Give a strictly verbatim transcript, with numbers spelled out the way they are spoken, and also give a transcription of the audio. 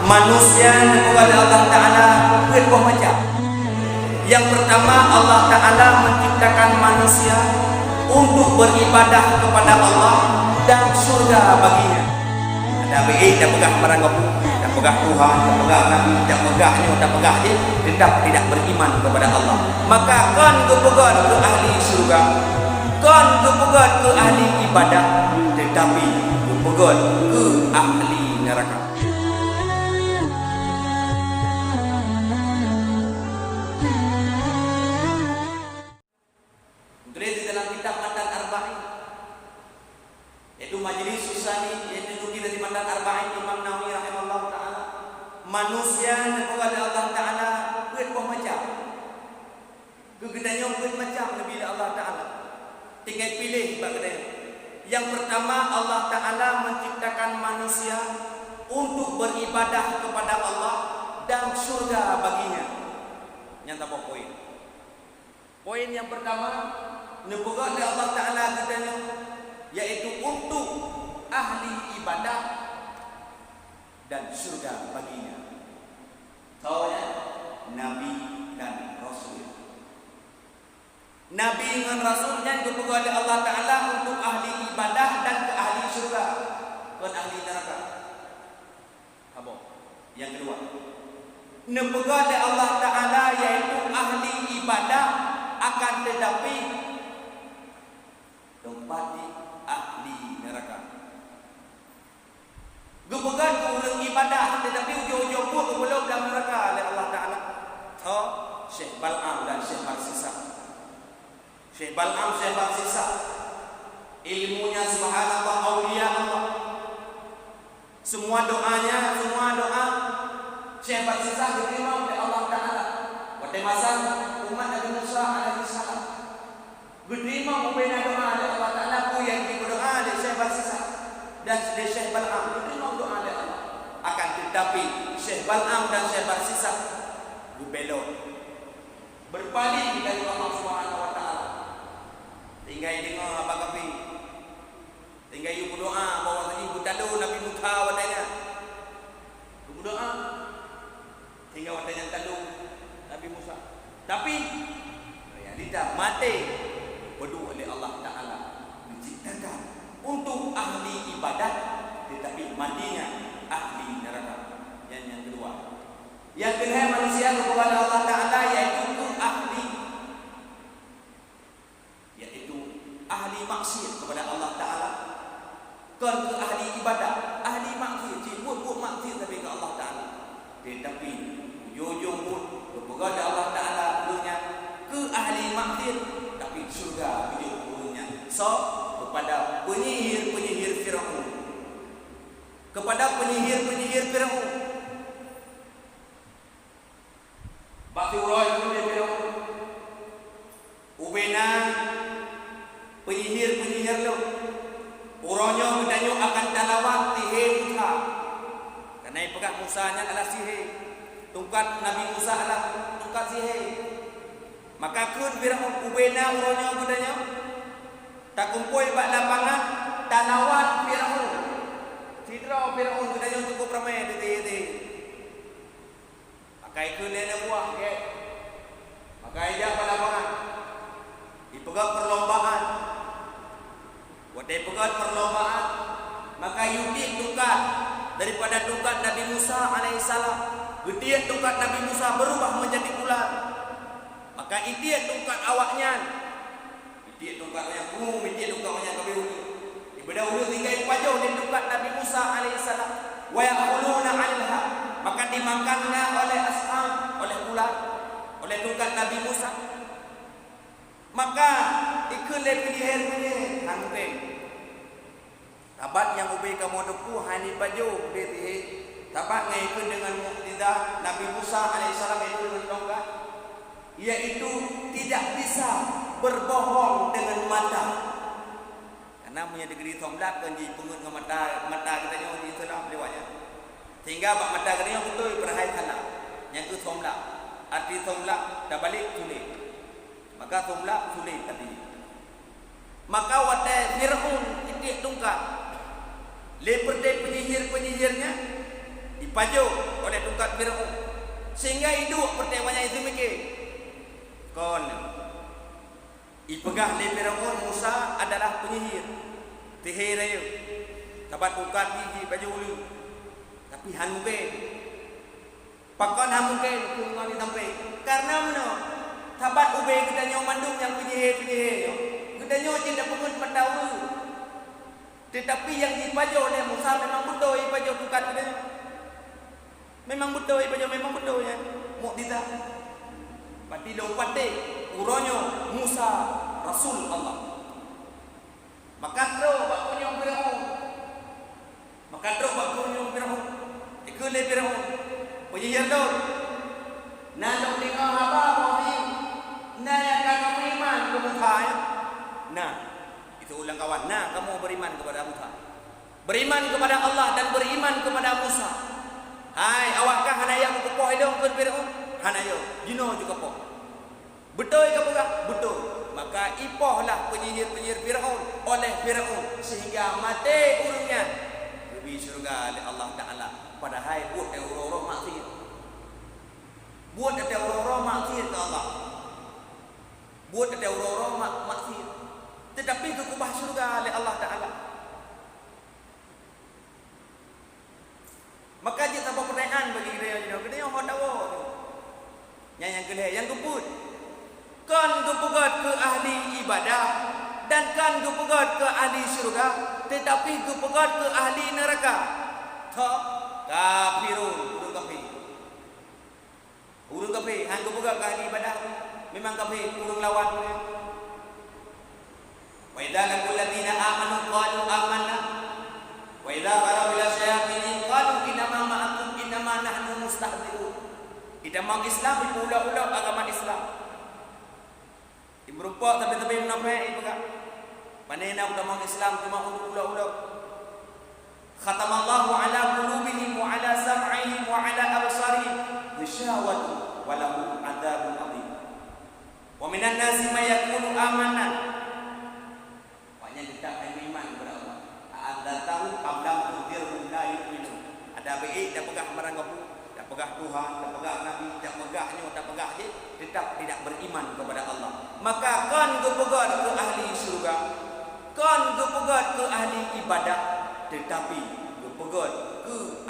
Manusia neupeugah lé Allah Ta'ala peuet boh macam. Yang pertama, Allah Ta'ala menciptakan manusia untuk beribadah kepada Allah dan syurga baginya. Ada baik dah peugah barang gapu, dah peugah Tuhan, dah peugah Nabi, dah peugah nyoe, dah peugah jih, tetap tidak beriman kepada Allah. Maka kon geupeugöt keu ahli syurga, kon geupeugöt keu ahli ibadah, tetapi geupeugöt keu ahli neraka. Tuléh di dalam kitab Matan Arba'in, yaitu Majlis Susani, yaitu nukil dari Matan Arba'in Imam Nawawi rahimahullahu ta'ala, manusia neupeugah lé Allah Ta'ala peuet boh macam. Keu geutanyoe peuet macam neubi lé Allah Ta'ala. Tinggai piléh bak geutanyoe. Yang pertama, Allah Ta'ala menciptakan manusia untuk beribadah kepada Allah dan syurga baginya. Nyang saboh poin. Poin yang pertama, neupeugah lé Allah Ta'ala geutanyoe, yaitu untuk ahli ibadah dan syurga baginya. Soe nyan? Nabi dan Rasul. Nabi ngon Rasul nyan geupeugah lé Allah Ta'ala untuk ahli ibadah dan keu ahli syurga, kon ahli neraka. Haba. Yang kedua, neupeugah lé Allah Ta'ala yaitu ahli ibadah, akan tetapi teumpat di ahli neraka. Geupeugah keu ureuëng ibadah, tetapi ujong-ujong buet geupeuleub lam neraka lé Allah Ta'ala. Tho, Syekh Bal'am dan Syekh Barsisa. Syekh Bal'am, Syekh Barsisa, ilmunya subhanallah, aulia Allah. Semua doanya, semua doa Syekh Barsisa geuteurimong lé Allah Ta'ala. Watée masa umat Nabi Musa alaihissalam, geuteurimong ubena doa lé Allah Ta'ala, peue nyang geupeudoa lé Syekh Barsisa dan lé Syekh Bal'am, geuteurimong doa lé Allah. Akan tetapi, Syekh Bal'am dan Syekh Barsisa geubelot, beurpaléng dari Allah Subhanahu wa Ta'ala. Tinggai deungoe haba kafé. Tinggai yue meudoa bahwa tadi beutalo Nabi Musa watée nyan. Yue meudoa. Sehingga watée nyan talo Nabi Musa. Tapi, realita maté geupeudong lé Allah Ta'ala, diciptakan untuk ahli ibadat, tetapi matinya ahli neraka. Nyan nyang keudua. Nyang keulhée manusia geupeugah lé Allah Ta'ala, yaitu keu ahli, yaitu ahli maksiat kepada Allah Ta'ala, kon keu ahli ibadah, ahli maksiat, cit buet-buet maksiat tapi keu Allah Ta'ala. Tetapi ujong-ujong buet geupeugah lé Allah Ta'ala ureuëng nyan keu ahli maksiat, tapi syurga geujok ureuëng nyan. Soe? Kepada penyihir-penyihir Firaun. Kepada penyihir-penyihir Firaun. Bak siuroe keuneuk Firaun, ubena penyihir-penyihir lôn, uroe nyoe geutanyoe akan talawan sihé Musa. Karena ipeugah Musa nyan adalah sihé, tungkat Nabi Musa adalah tungkat sihé. Maka kheun Firaun, ubena uroe nyoe geutanyoe takumpôi bak lapangan talawan Firaun. Sidroe Firaun geutanyoe cukup ramé teuti-teuti. Maka ikheun lé aneuk buah gét. Maka ijak bak lapangan. Ipeugét perlombaan. Watée ipeugét perlombaan, maka yue tiek tungkat daripada tungkat Nabi Musa alaihissalam. Geutiek tungkat Nabi Musa berubah menjadi ulat. Maka itiek tungkat awaknyan. Itiek tungkat nyang krueng, itiek tungkat nyang ka beuh. Daripada ureuëng tinggai pajoh di tungkat Nabi Musa alaihissalam. Wa ya'kuluna 'alaiha. Maka dimakannya oleh ashab, oleh ulat, oleh tungkat Nabi Musa. Maka ikheun lé penyihir-penyihir, han mungken. Sabat nyang ubé kamoe teupeue hana pajoh ubé sihé, sabat ngon ikheun deungon mukjizat Nabi Musa alaihissalam, yaitu deungon tongkat, yaitu tidak bisa berbohong dengan mata. Karena meunyoe deugri somlak kon jipeungeut ngon mata, mata geutanyoe jiseulap liwat nyan. Sehingga bak mata geutanyoe beutôi peuhai salah. Nyang keu somlak, arti somlak tabalek sulet. Maka somlak sulet tadi. Maka watée Firaun itiek tungkat lé peureudée penyihir-penyihir nyan, ipajoh lé tungkat Firaun, sehingga iduek peureté awaknyan iseumike. Kon ipeugah lé Firaun Musa adalah peunyihir, sihé rayeuk, sabat tungkat gigi baju uleue, tapi han mungken. Pakon han mungken keu ngon jitampe? Kareuna meunoe, sabat ubé geutanyoe mandum nyang peunyihé-peunyihé nyoe, geutanyoe jeuet tapeungeuet mata ureuëng. Teutapi nyang jipajoh lé Musa memang beutôi jipajoh tungkat geutanyoe. Memang beutôi jipajoh, memang beutôi nyan mukjizat. Pati lom patéh uroe nyoe Musa rasul Allah. Maka trok bak punyueng Firaun. Maka trok bak punyueng Firaun. Dikheun lé Firaun, "Peunyihir lôn, na lôn deungoe haba bahwa na nyang ka kamoe iman keu Musa, ya?" "Na." Itu ulang kawan, "Na kamoe beriman kepada Musa. Beriman kepada Allah dan beriman kepada Musa." "Hai, awak kah hana yah meukupoh ilong keu Firaun?" "Hana yah, jinoe ju kapoh." "Beutôi kapeugah?" "Beutôi." Maka ipohlah peunyihir-peunyihir Firaun oleh Firaun sehingga maté ureuëng nyan geubi syeuruga lé Allah Taala, padahai buet teuh uroe-uroe maksiat. Buet teuh uroe-uroe maksiat keu Allah. Buet teuh uroe-uroe mak-, maksiat. Teutapi geukeubah syeuruga lé Allah Taala. Maka jeuet saboh peurtanyaan bagi geutanyoe jinoe, geutanyoe ho tawoe nyoe. Nyan nyang keulhèe, nyang keupeuet, kon geupeugöt keu ahli ibadah dan kon geupeugöt keu ahli syeuruga, teutapi geupeugöt keu ahli neuraka. Tho, kafirun, ureuëng kafé. Ureuëng kafé, han geupeugah keu ahli ibadah, memang kafé, ureuëng lawan. "Wa idza laqul ladzina amanu qalu amanna, wa idza khalau ila syayatinihim qalu inna ma ma'akum inna ma nahnu mustahzi'un." Itamong Islam, ipeulok-ulok agama Islam. Imeurumpok tapi-tapi munafék ipeugah, "Pane na ulama Islam cuma ulok-ulok." "Khatamallahu ala qulubihim wa ala sam'ihim wa ala absarihim ghishawatun wa lahum adzabun adzim. Wa minan nasi may yaqulu amanna." Awaknyan teutab meuiman kepada Allah. "A anzartahum am lam tunzirhum la yu'minun." Ada baik dah peugah marang kabu. Tapeugah Tuhan, tapeugah Nabi, tapeugah nyoe, tapeugah jih, teutap tidak beriman kepada Allah. Maka kon geupeugöt keu ahli syeuruga, kon geupeugöt keu ahli ibadah, teutapi geupeugöt keu